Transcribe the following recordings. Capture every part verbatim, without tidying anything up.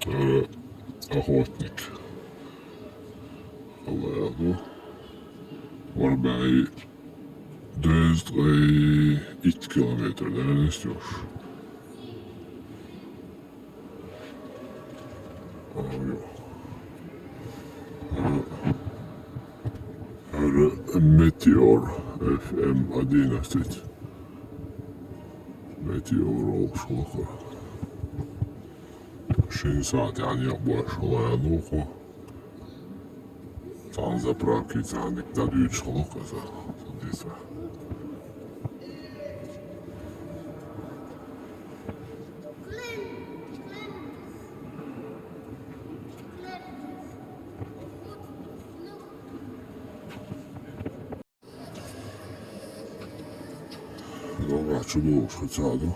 Э, охотник. Алла яду. Вар бай дезд гай ит километр, да, не стёш? Ой. Метеор F M одиннадцать. Метеор ол шулахар. Шин саат, яни, бош шулай ануху. Цан заправки, цан дик дадуч шулах, аса. Садиса. Много чудо уж хотя, да?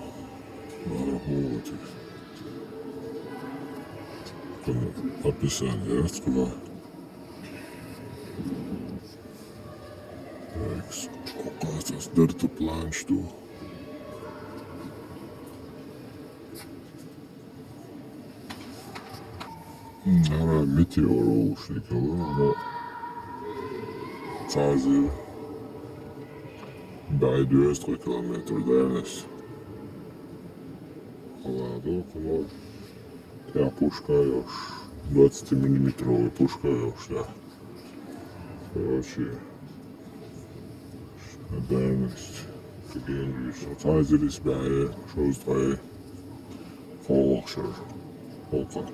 Надо пробовать. Описание, я сказал. Так, с-, оказывается, дыр ты план, что? М, ара метеоролушник, ара цазы. Бай двести километр дальность. Ладно, куда? Я пушка ёж. Двадцатимиллиметровая пушка ёж, да. Короче, дальность. Кыден вишна. Цазы рис бай, шоз тай. Колокшар. Колка.